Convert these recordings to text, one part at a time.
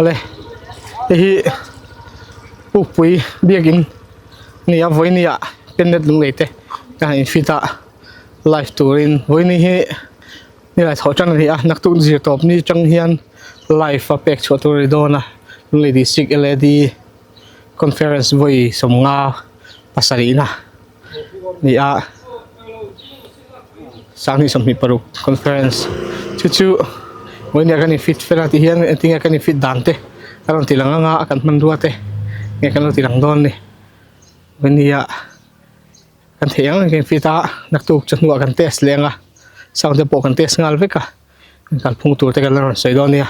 Awle hei hi pukpui biakin a ni a vawiini ah pennet lunglei te ka han in fit a live turin vawiini hi nilai chhoh tan a ni a naktuk zir tawp ni atang hian live a pek chhuah tur a ni dawn a lunglei district L A D conference vawi sawmnga pasarihna a ni a. Sanghnih 26 conference chu chu vawinia kan in fit fel a tih hian engtin nge kan in fit dan te a rawn ti lang ang a kan hmanrua te nge kan lo ti lang dawn a ni vawnia kan theih ang ang kan in fit a naktuk chawhnuah kan test leh ang a sound te pawh kan test nghal vek a kalphung tur te kan la rawn sawi dawn a nia.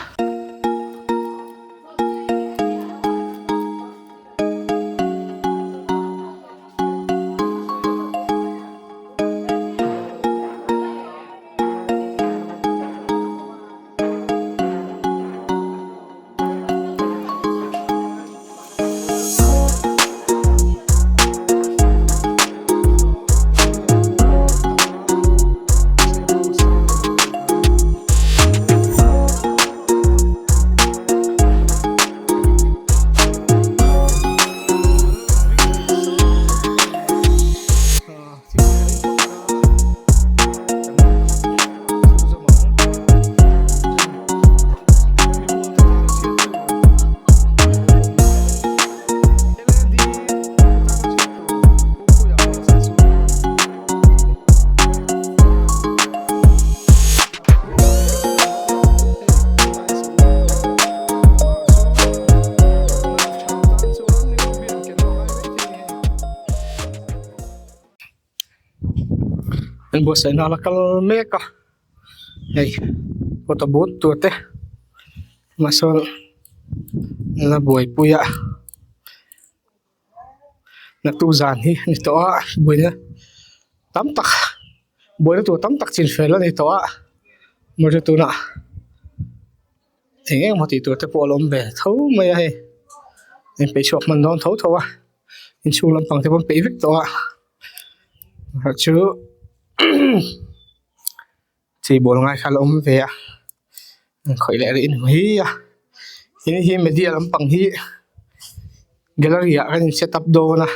An buatsaihna a la kal mek a hei photo booth tur te mahse an la buaipui a naktuk zan hi a ni tawh a buaina tam tak buaina tur tam tak chin fel a ni tawh a mahse tunah eng eng emaw tih tur te pawh a la awm ve tho mai a hei inpeih chhuak hman dawn tho tho a inchhung lampang te pawh an peih vek tawh a chu chei bawl ngai kha a la awm ve a an khawih leh rih a ni mai a hei hi media lampang hi gallery ah kan in set up dawn a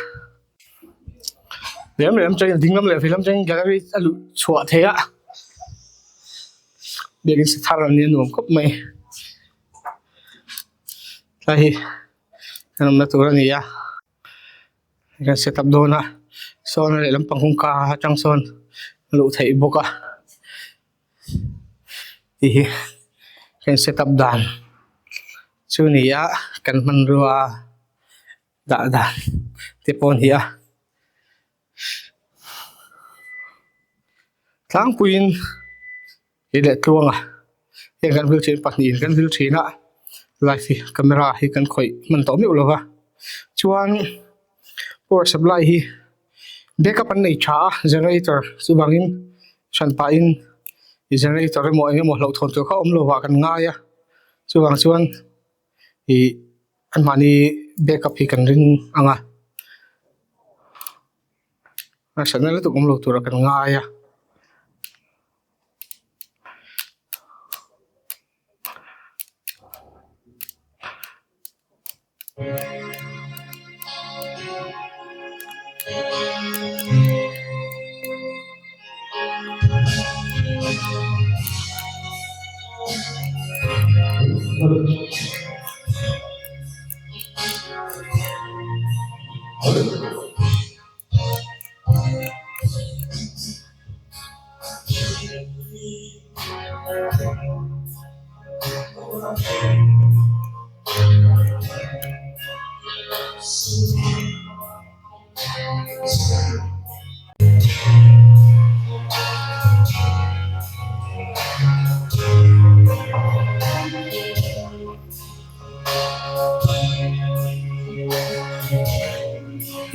lem lem chuan ding lam leh vei lam chuan gallery a luh chhuah theih a biakin sa thar an nia nuam khawp mai tlai hi kan awmna tur a ni a. Kan set up dawn a sawn a lehlam pang kawngka atang sawn a luh theih bawk a tih hi kan set up dan chu a ni a kan hmanrua dah dan te pawh a ni a tlangpuiin. Hei leh tluanga heng kan vil thin pahnihin kan vil thin a live hi camera hi kan khawih hman tawh meuh lo va chuan power supply hi backup an nei tha a generator chuvangin hran pahin generator emaw eng emaw hlauhthawn tur kha awm lo ah kan ngai a chuvang chuan ih anmahni backup hi kan ring ang a. Harsatna lutuk awm lo tura kan ngai a.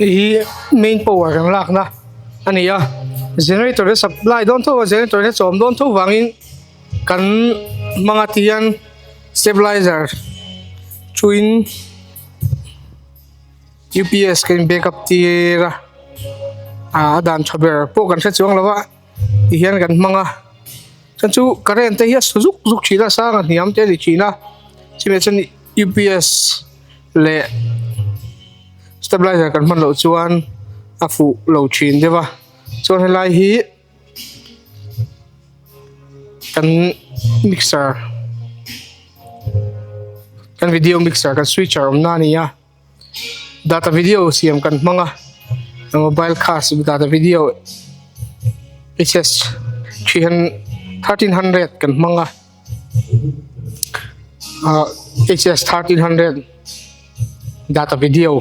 Hei hi main power kan lakna a ni a generator te supply dawn tho a generator te chawm dawn tho vangin kan hmang a ti hian stabilizer thuin U P S ka in backup tir a ah a dan tha ber pawh kan hre chuang lo a ti hian kan hmang a chuan chu current te hi a su zuk zuk thin a sang a hniam te a ni thin a chumi ah chuan. UPS leh stabilizer kan hman loh chuan a fuh lo thin deuh a chuan helai hi kan mixer kan video mixer kan switcher awmna a ni a data video siam kan hmang a mobile khas data video H S 1300 kan hmang a ah H S 1300 data video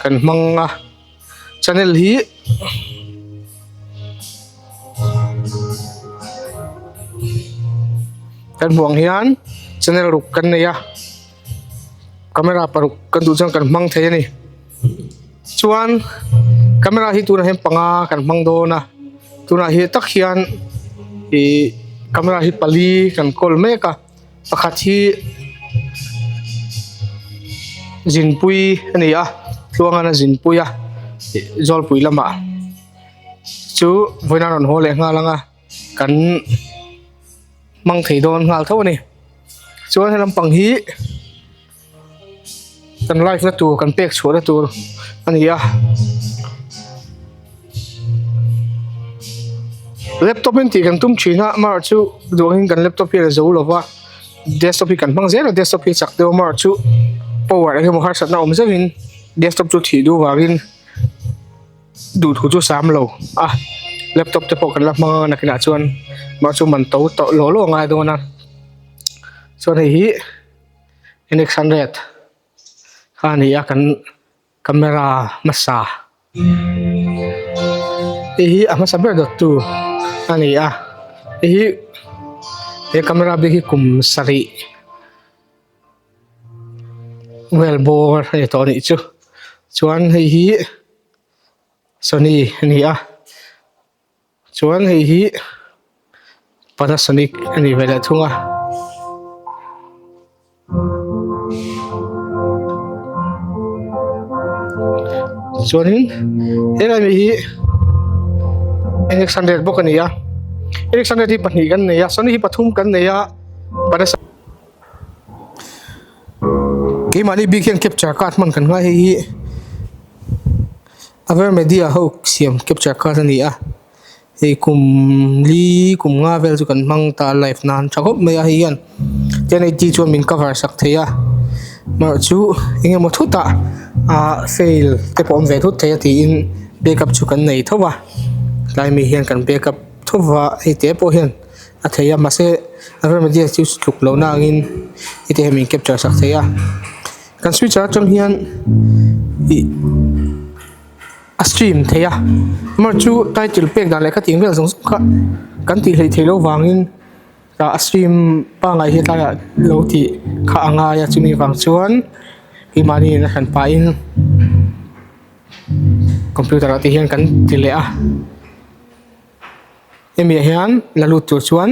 kan hmang a. Channel hi kan hmuh ang hian channel ruk kan nei a camera paruk kan duh chuan kan hmang thei a ni chuan camera hi tunah hian panga kan hmang dawn a tunah hi tak hian ih camera hi pali kan kawl mek a pakhat hi zinpui a ni a tluangan a zinpui a ih zawlpui lamah chu vawiin a rawn haw leh nghal ang a kan hmang thei dawn nghal tho a ni chuan he lampang hi kan live na tur kan pek chhuah na tur a ni a laptop in tih kan tum thin a amaherawh chu duh angin kan laptop hian a zo lo va desktop hi kan hmang zel a desktop hi chak deuh amaherawh chu power eng emaw harsatna awm zeuhin desktop chu thih duh vangin duhthu chu sam lo a laptop te pawh kan la hmang a nakinah chuan amaherawh chu man to tawh law law a ngai dawn a chuan hei hi. NX hundred kha a ni a kan camera hmasa hei hi a hmasa ber dawt tu a ni a hei hi he camera bik hi kum sarih vel bawr a ni tawh a nih chu chuan hei hi sony a ni a. Chuan hei hi Panasonic a ni ve leh thung a. Chuanin helai mi hi NX100 bawk a ni a NX100 hi pahnih kan nei a Sony hi pathum kan nei a Panasonic keimahni bik hian capture card hman kan ngai hei hi. Avermedia ho siam capture card a ni a hei kum li kum nga vel chu kan hmang ta live nan tha khawp mai a hei hian 1080 chuan min cover sak thei a erawh chu eng emaw thutah ah fail te pawh a awm ve thut thei a tiin backup chu kan nei tho a tlai mi hian kan backup tho va hei te pawh hian a thei a mahse avermedia chu tluk loh na angin heti hian min capture sak thei a. Kan switch atang hian ih a stream thei a amah chu title pek dan leh kha tih vel zawng zawng kha kan tih hleih theih loh vangin ah a stream pangngai hi tlaiah lo tih kha a ngai a chumi vang chuan keimahni in a hran pahin computer ah te hian kan ti leh a. Hemi ah hian la lut tur chuan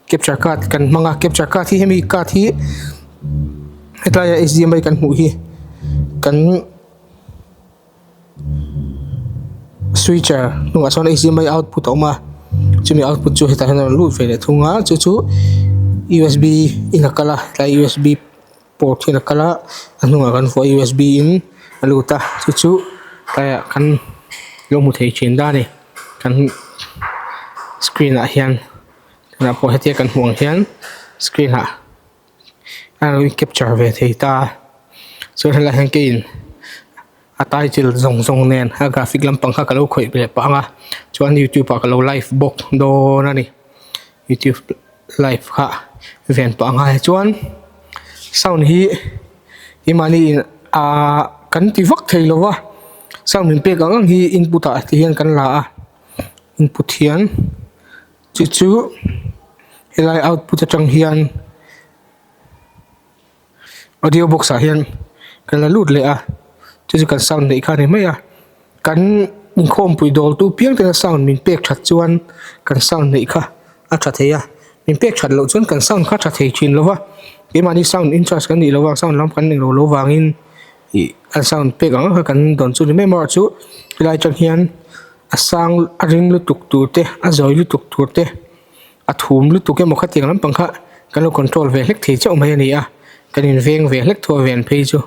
capture card kan hmang a capture card hi hemi card hi hetlai a H D M I kan hmuh hi kan switcher hnungah sawn H D M I output a awm a chumi output chu hetah hian a rawn lut ve leh thung a chu chu U S B in a kal a tlai U S B port hian a kal a a hnungah kan vuah a U S B in a lut a chu chu tlaiah kan lo hmu thei thin ta a ni kan screen ah hian tunah pawh hetia kan hmuh ang hian screen ah a lo in capture ve thei ta a chuan helaiah hian keiin a title zawng zawng nen a graphic lampang kha ka lo khawih leh pah ang a chuan youtube ah ka lo live bawk dawn a ni youtube live kha ven pah ang a chuan sound hi keimahni in ahh kan ti vak thei lo va sound min pek ang ang hi input ah ti hian kan la a input hian chu chu helai output atang hian. Audio box ah hian kan la lut leh a chu chu kan sound neih kha a ni mai a kan inkhawmpui dawl tu piang tena sound min pek that chuan kan sound neih kha a tha thei a min pek that loh chuan kan sound kha a tha thei thin lo va keimahni sound in charge kan nih loh a sound lam kan englo lo vangin ih an sound pek ang ang kha kan dawn chu ni mai amaherawhchu helai atang hian a sang a ring lutuk tur te a zawi lutuk tur te. A thum lutuk emaw khatiang lampang kha kan lo control ve hlek thei chauh mai a ni a. Kan inveng ve hlek thu a ven phei chu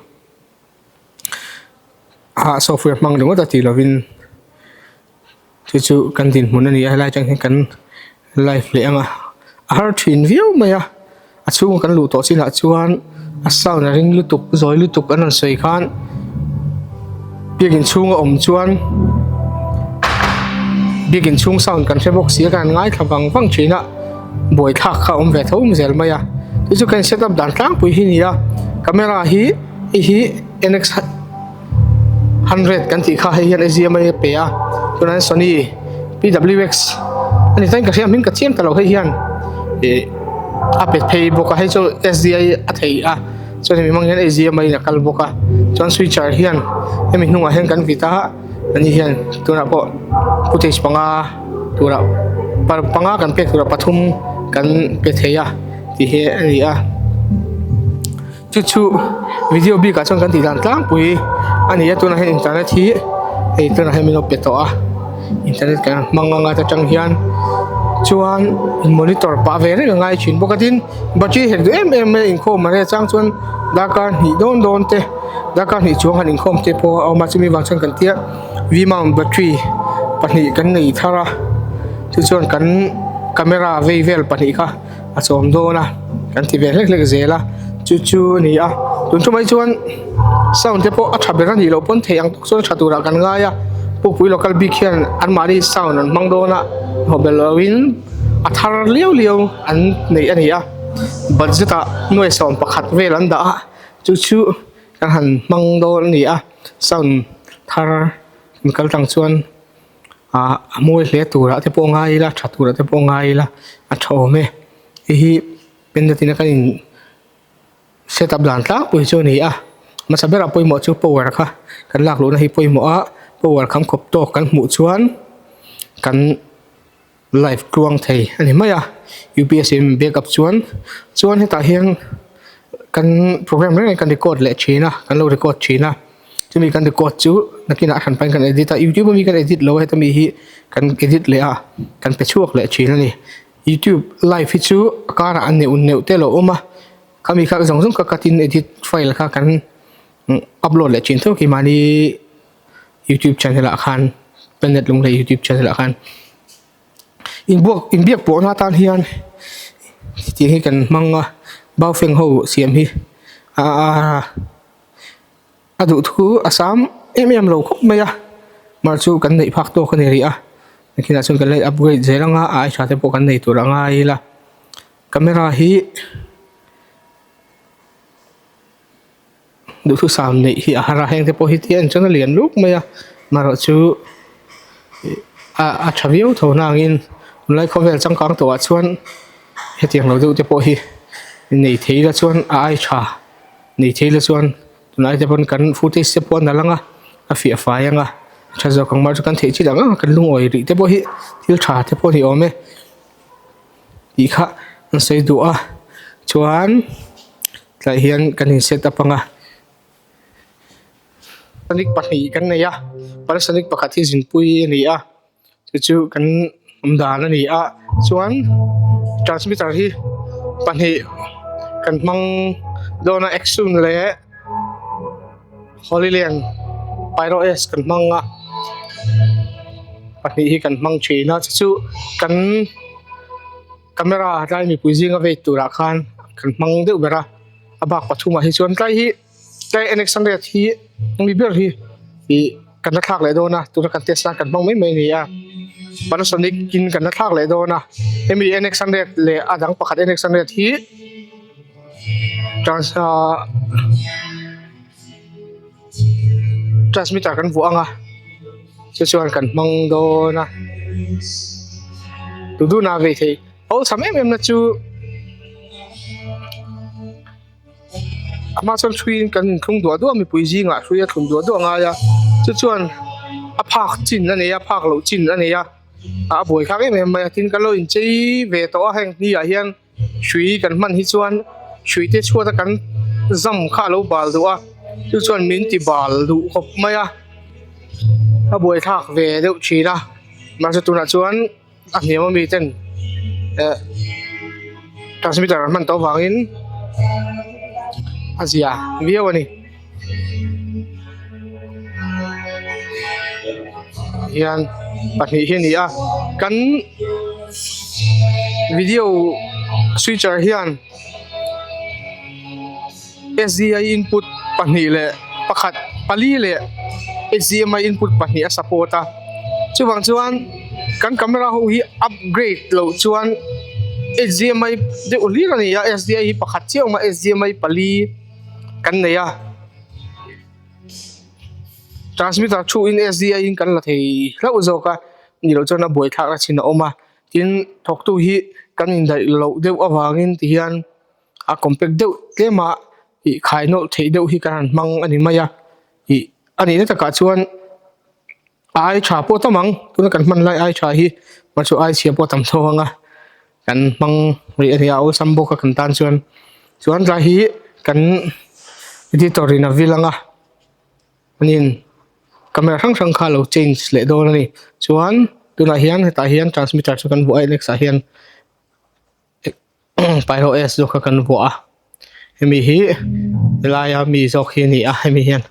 ah software hmang ringawt a tih lovin chu chu kan dinhmun a ni a helai atang hian kan live leh ang a a har thin viau mai a a chhunga kan luh tawh chinah chuan a sound a ring lutuk zawi lutuk an rawn sawi khan biakin chhunga awm chuan biakin chhung sound kan hre bawk si a kan han ngaithla vang vang thin a. Buaithlak kha a awm ve tho zel mai a chu chu kan set up dan tlangpui hi a ni a camera hi hei hi N X hundred kan tih kha hei hian a zia mai a pe a tunah hian Sony P W X a ni chuan ka hria hming ka chiang ta lo hei hian ih a pe phei bawk a hei chu S D I a thei a chuan hemi hmang hian a zia mai in a kal bawk a chuan switcher hian hemi hnungah hian kan vit a ani hian tunah pawh footage panga. Turah panga kan pek turah pathum kan pe thei a tih hi a ni a chu chu video bik ah chuan kan tih dan tlangpui a ni a tunah hian internet hi hei tunah hian min lo pe tawh a internet kan hmang anga ta tang hian chuan in monitor pah ve reng a ngai thin bawk a tin battery hek duh em em mai a inkhawm a reh chang chuan darkar hnih dawn dawn te darkar hnih chuang han inkhawm te pawh a awm a chumi vang chuan kan tia. V mount battery pahnih kan nei thar a chu chuan kan camera vei vel pahnih kha a chawm dawn a kan ti ve hlek hlek zel a chu chu a ni a tun ṭumah hi chuan sound te pawh a ṭha ber a nih loh pawn theih ang tawk chuan a ṭha turah kan ngai a pukpui local bik hian anmahni sound an hmang dawn a hlawh belh loin a thar liau liau an nei a ni a budget ah nuai 11 vel an dah a chu chu kan han hmang dawn a ni a. Sound thar an kal tlang chuan ah a mawi hle turah te pawh ngai ila tha turah te pawh ngai ila a tha awm e hei hi pendant in a kan in set up dan tlangpui chu a ni a hmasa berah pawimawh chu power kha kan lak luhna hi pawimawh a power kham khawp tawk kan hmuh chuan kan live tluang thei a ni mai a U_P_S in min backup chuan chuan hetah hian kan program reng reng kan record leh thin a kan lo record thin a chumi kan record chu nakinah a hran pahin kan edit a youtube ami kan edit lo a heta mi hi kan edit leh a kan pe chhuak leh thin a ni youtube live hi chu a karah a neuh neuh te a lo awm a khami kha zawng zawng kha cut in edit file kha kan upload leh thin tho keimahni. Youtube channel ah khan planet lunglei youtube channel ah khan inbuak inbiak pawhna atan hian tih hi kan hmang a baofeng ho siam hi aaa a duh thu a sam em em lo khawp mai a mar chu kan neih phak tawk a ni rih a nakinah chuan kan la in upgrade zel anga a ai tha te pawh kan nei tur a ngai ila camera hi. Duhthusam neih hi a har a heng te pawh hi ti en chuan a lian luk mai a marawh chu a a tha viau tho nangin tunlai khawvel changkang tawhah chuan hetiang lo deuh te pawh hi nei thei ila chuan a ai tha nei thei ila chuan tunlai te pawn kan footage te pawh a nalh ang a a fiah fai ang a tha zawk ang chu kan theih chin ang ang a kan lungawi rih te pawh hi thil tha te pawh a ni awm e. Tih kha an sawi duh a chuan tlaiah hian kan in set up ang a Panasonic pahnih kan nei a Panasonic pakhat hi zinpui a ni a chu chu kan awm dan a ni a chuan transmitter hi pahnih kan hmang dawn a Exxon leh Holyland Pyro S kan hmang a pahnih hi kan hmang thin a chu chu kan camera tlai mipui zinga vei turah khan kan hmang deuh ber a a bak pathumah hi chuan tlai hi tlai N X hundred hi mi ber hi ih kan la thlak leh dawn a tuna kan test nan kan hmang mai mai a ni a Panasonic in kan la thlak leh dawn a hemi N X hundred leh a dang pakhat N X hundred hi. Trans ah transmitter kan vuah ang a chu chuan kan hmang dawn a duh duh na a vei thei awlsam em em na chu a hma chuan hrui in kan inthlung duah duah a mipui zingah hrui a thlun duah duah a ngai a chu chuan a phak chin a nei a phak loh chin a nei a a buaithlak em em mai a tin kan lo inchei ve tawh a heng hniah hian. Hrui kan hman hi chuan hrui te chhuat a kan zam kha a lo bal duh a chu chuan min ti bal duh khawp mai a a buaithlak ve deuh thin a mahse tunah chuan a hniam ami ten eh transmitter an hman tawh avangin. a zia viau a ni. Hian pahnih hi a ni a kan video switcher hian S_D_I input pahnih leh pakhat pali leh H_D_M_I input pahnih a support a chuvang chuan kan camera ho hi upgrade loh chuan H_D_M_I deuh hlir a ni a S_D_I hi pakhat chiah a awm a H_D_M_I pali kan nei a transmitter thu in S_D_I in kan la thei hlauh zawk a nih loh chuan a buaithlak na chin a awm a tin thawktu hi kan indaih loh deuh avangin ti hian a compact deuh tlem a ih khai nawlh theih deuh hi kan han hmang a ni mai a ih a nihna takah chuan a ai tha pawh tam ang tuna kan hman lai ai tha hi mahse chu ai chhia pawh a tam tho ang a kan hmang rih a ni a awlsam bawk a kan tan chuan chuan tlai hi kan editor in a vil ang a anin camera hrang hrang kha a lo change leh dawn a ni chuan tunah hian hetah hian transmitter chu kan vuah a next ah hian. Pyro S zawk kha kan vuah a hemi hi helaia mi zawk hi a ni a hemi hian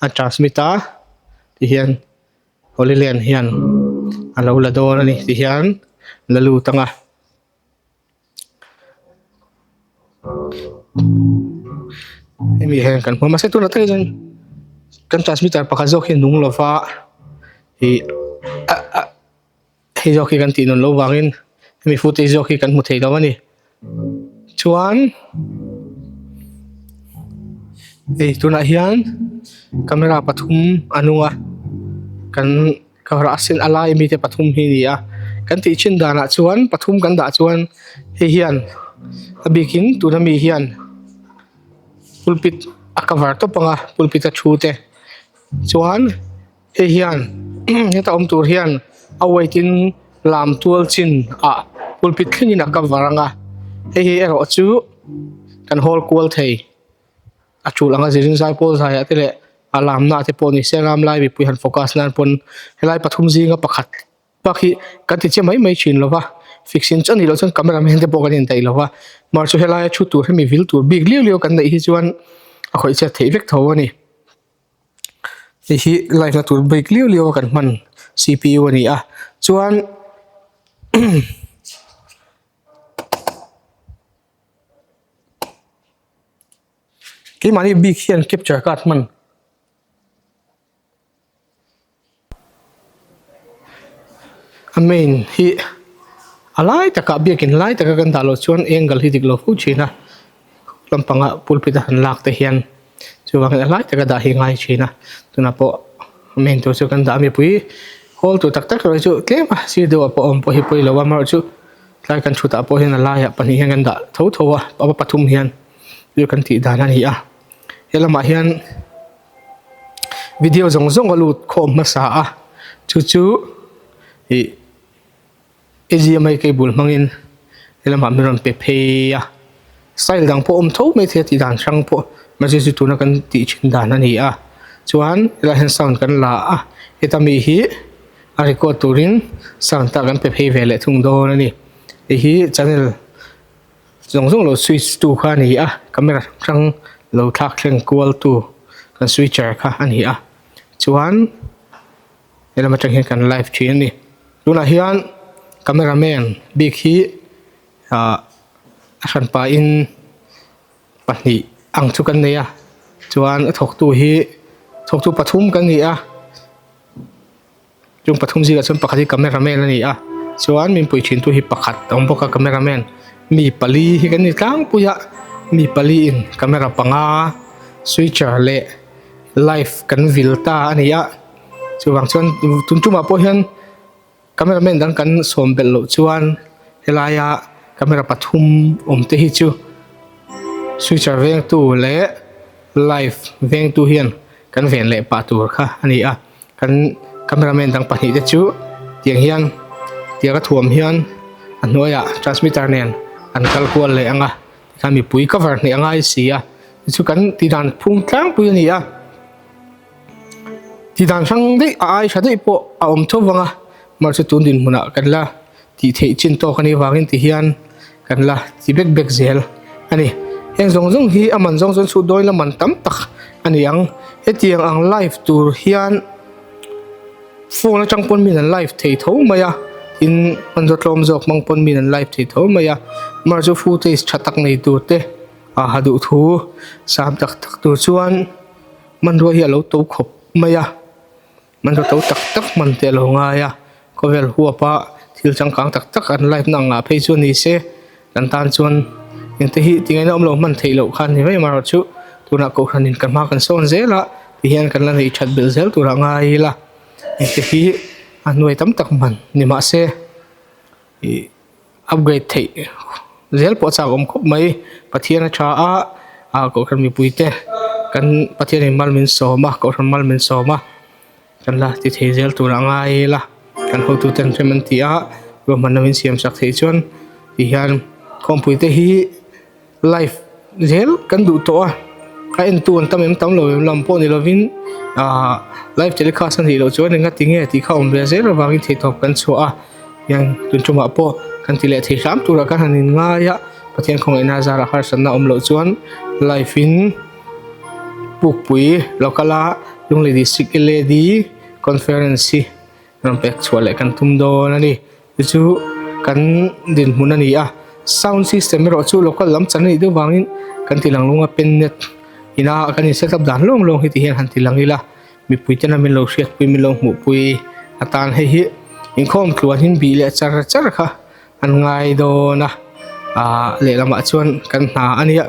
a transmit a tihian holy land hian a lo la dawn a ni tihian la lut ang a hemi hian kan hmu a mahse tunah tak hi chuan kan transmitter pakhat zawk hi a nung lova ih ah ah. Hei zawk hi kan tih nawn loh vangin hemi footage zawk hi kan hmu thei lo a ni. Chuan hei tunah hian camera pathum a nung a kan camera a sen a lai ami te pathum hi a ni a kan tih thin danah chuan pathum kan dah chuan hei hian a bikin tuna mi hian pulpit a cover tawp ang a pulpit a thu te chuan. Hei hian heta awm tur hian a weight in lam tual chin ah pulpit thlengin a cover ang a hei hi erawh chu kan hawl kual thei a tul anga zirin zaipawl zaiah te leh a lamna te pawh ni se ram lai mipui han focus nan pawn helai pathum zinga pakhat bak hi kan ti che mai mai thin lo va fixing chu a nih loh chuan camera man te pawh kan indaih lo va mar chu helaia thu tur hemi vil tur bik liau liau kan neih hi chuan a khawih chhiat theih vek tho a ni. Hei hi live na tur bik liau liau a kan hman cpu a ni a chuan keimahni bik hian capture card hman. A main hi a lai takah biakin lai taka kan dah loh chuan angle hi dik lo fo thin a lampanga pulpit a han lak te hian chuvangin a lai taka dah hi a ngai thin a tunah pawh a main tur chu kan dah a mipui hawl tur tak tak erawh chu tlem a sir deuhah pawh awm pawh hi pawi lo a amaherawhchu tlai kan thutah pawh hian a laiah pahnih hian kan dah tho tho a a pathum hian chu kan tih dan a ni a he lamah hian. Video zawng zawng a lut khawm hmasa a chu chu ih A_G_M_I cable hmangin helamah min rawn pe phei a style dang pawh a awm tho maithei a tih dan hrang pawh mahse chu tuna kan tih thin dan a ni a chuan helaiah hian sound kan la a heta mi hi a record turin sound te kan pe phei ve leh thung dawn a ni hei hi channel. Zawng zawng lo switch tu kha a ni a camera hrang lo thlak thleng kual tu kan switcher kha a ni a chuan helam atang hian kan live thin a ni tunah hian camera man bik hi ah a hran pahin pahnih ang chu kan nei a chuan a thawktu hi thawktu pathum kan ni a. Chung pathum zingah chuan pakhat hi camera man a ni a chuan min pui thin tu hi pakhat a awm bawk a camera man mi pali hi kan ni tlangpui a mi pali in camera panga switcher leh live kan vil ta a ni a chuvang chuan tun tumah pawh hian camera man dang kan sawm belh loh chuan helaia camera pathum awm te hi chu switcher vengtu leh live vengtu hian kan ven leh pah tur kha a ni a. Kan cameraman dang pahnih te chu tiang hian tiang a thuam hian a hnuaiah transmitter nen an kal kual leh ang a tikhan mipui cover hneh a ngai si a chu kan tih dan phung tlangpui a ni a tih dan hrang daih a ai tha daih pawh a awm tho vang a mahse tun dinhmunah kan la tih theih chin tawk a nih vangin ti hian kan la ti bek bek zel a ni. Heng zawng zawng hi a man zawng chuan chhut dawn ila man tam tak a ni ang. Hetiang ang live tur hian phone atang pawn min an live thei tho mai a, tin hmanraw tlawm zawk hmang pawn min an live thei tho mai a. Amaherawhchu footage tha tak nei tur te a duhthu sam tak tak tur chuan hmanrua hi a lo to khawp mai a. Hmanraw to tak tak hman te a lo ngai a, khawvel huapa thil changkang tak tak an live na angah phei chu a ni se, kan tan chuan engte hi tingaina awm lo hman theih loh kha a ni mai amaherawhchu tunah kohhran in ka hma kan sawn zel a tihian kan la neih that belh zel turah ngai ila engte hi a hnuai tam tak hman ni mahse ih upgrade theih zel pawh a chak awm khawp mai Pathian a tha a ah kohhran mipui te kan Pathian in mal min sawm a kohhran mal min sawm a kan la ti thei zel tur a ngai ila kan hotu ten rem an ti a ruahmanna min siam sak theih chuan ti hian khawmpui te hi. Live zel kan duh tawh a, a entu an tam em tam lo em lam pawh ni lovin ahh live telecast a nih loh chuan enga tinge tih kha awm ve zel avangin theihtawp kan chhuah a, hian tun tumah pawh kan ti leh thei hram turah kan han in ngai a, Pathian khawngaihna zarah harsatna awm loh chuan live in Pukpui local a Lunglei District LAD Conference hi rawn pek chhuah leh kan tum dawn a ni. Chu chu kan dinhmun a ni a sound system erawh chu local lam chan a nih deuh vangin kan ti lang lung a pen net ina kan in set up dan lawng lawng hi ti hian han ti lang ila mipui ten a min lo hriatpui min lo hmuhpui atan hei hi inkhawm tluan in bih leh char char kha an ngai dawn a ah lehlamah chuan kan hna a nia.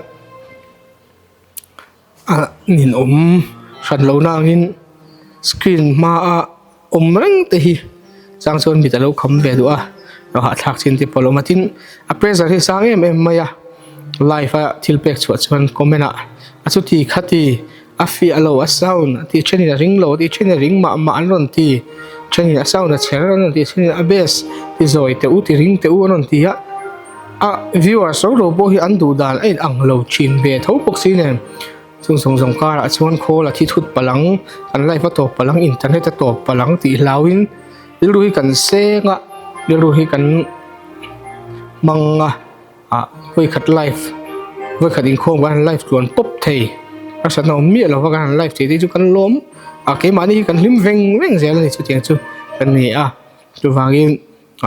A ninawm hran lo nangin screen hmaa awm reng te hi chang chuan mit a lo kham ve duh a lo hahthlak chin te pawh a lo awm a tin a pressure hi sang em em mai a live a thil pek chhuah chuan comment ah a chuti khati a fiah lo a sound a tih thenin a ring lo a tih thenin a ring mah mah an rawn ti thenin a sound a chher an rawn ti thenin a bass ti zawi teh u ti ring teh u an rawn ti a. A viewers ro ro pawh hi an duh dan a in ang lo thin ve tho bawk si nen chung zawng zawng karah chuan khawl a thi thut palh ang kan live a tawp palh ang internet a tawp palh ang tih hlau in rilru hi kan seng a rilru hi kan hmang a ah vawikhat live vawikhat inkhawm kan han live tluan pawp thei harsatna awm miah lova kan han live thei te chu kan lawm a keimahni hi kan hlim veng veng zel a ni chutiang chu kan ni a chuvangin.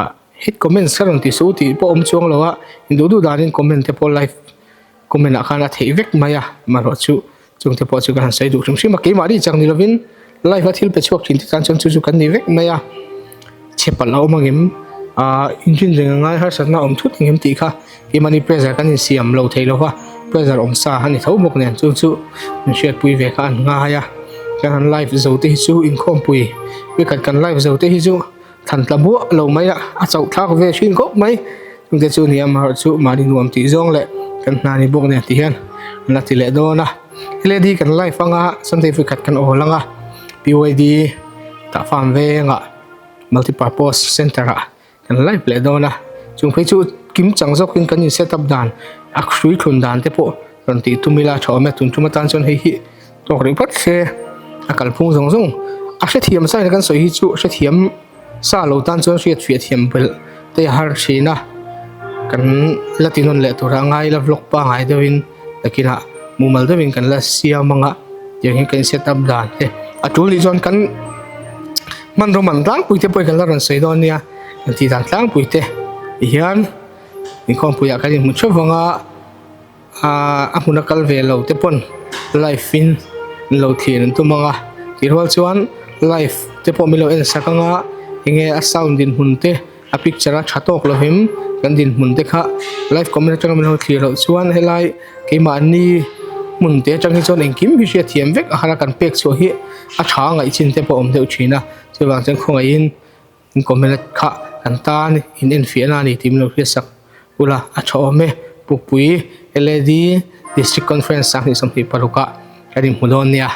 Ah hit comments ka rawn ti suh tih pawh awm chuang lo a, in duh duh danin comment te pawh live comment ah khan a theih vek mai a, amaherawh chu chung te pawh chu ka han sawi duh hrim hrim a, keimahni chak ni lovin live a thil pe chhuak thin te tan chuan chu chu kan ni vek mai a, chhe palh a awm angem ah inrin reng a ngai harsatna a awm thut angem tih kha keimahni pressure kan insiam lo thei lo va, pressure awm sa a ni tho bawk nen chu chu min hriatpui ve kha an ngai a, kan han live zo te hi chu inkhawmpui vekhat kan live zo te hi chu. Thlan tla buah lo mai a, a chauh thlak ve thin khawp mai. Chungte chu nia amaherawhchu mahni nuam tih zawng leh kan hna ni bawk nen ti hian an la ti leh dawn a. Led hi kan live anga Sunday vawikhat kan awl anga PYD tah farm vengah multipurpose center ah kan live leh dawn a. Chung phei chu kim chang zawkin kan in set up dan a hrui thlun dan te pawh rawn tih tum ila tha awm e. Tun tum atan chuan hei hi Tawk rih phawt se a kalphung zawng zawng a hrethiam sa in kan sawi hi chu hrethiam sa lo tan chuan hriat fiah thiam belh te a har thin a kan la ti nawn leh tur a ngai la vlog pangai deuh in nakinah mumal deuh in kan la siam ang a tiang hian kan in set up dan te a tul nih chuan kan hmanraw man tlangpui te pawh hi kan la rawn sawi dawn nia kan tih dan tlangpui te ti hian inkhawmpui ah kan inhmu theuh vang a. Ahh a hmun a kal ve lo te pawn live in an lo thlir an tum ang a tih rual chuan live te pawh min lo en sak ang a enge a sound dinhmun te a picture a tha tawk lo him kan dinhmun te kha live comment atanga min lo thlir loh chuan helai keimahni hmun te atang hi chuan engkim hi hriat thiam vek a har a kan pek chhuah hi a tha ngaih chin te pawh a awm deuh thin a chuvang chuan khawngaihin. In comment kha kan tan in enfiahna a ni tih min lo hriatsak ula a tha awm e. Pukpui LAD District Conference 2026 ah kan inhmu dawn nia.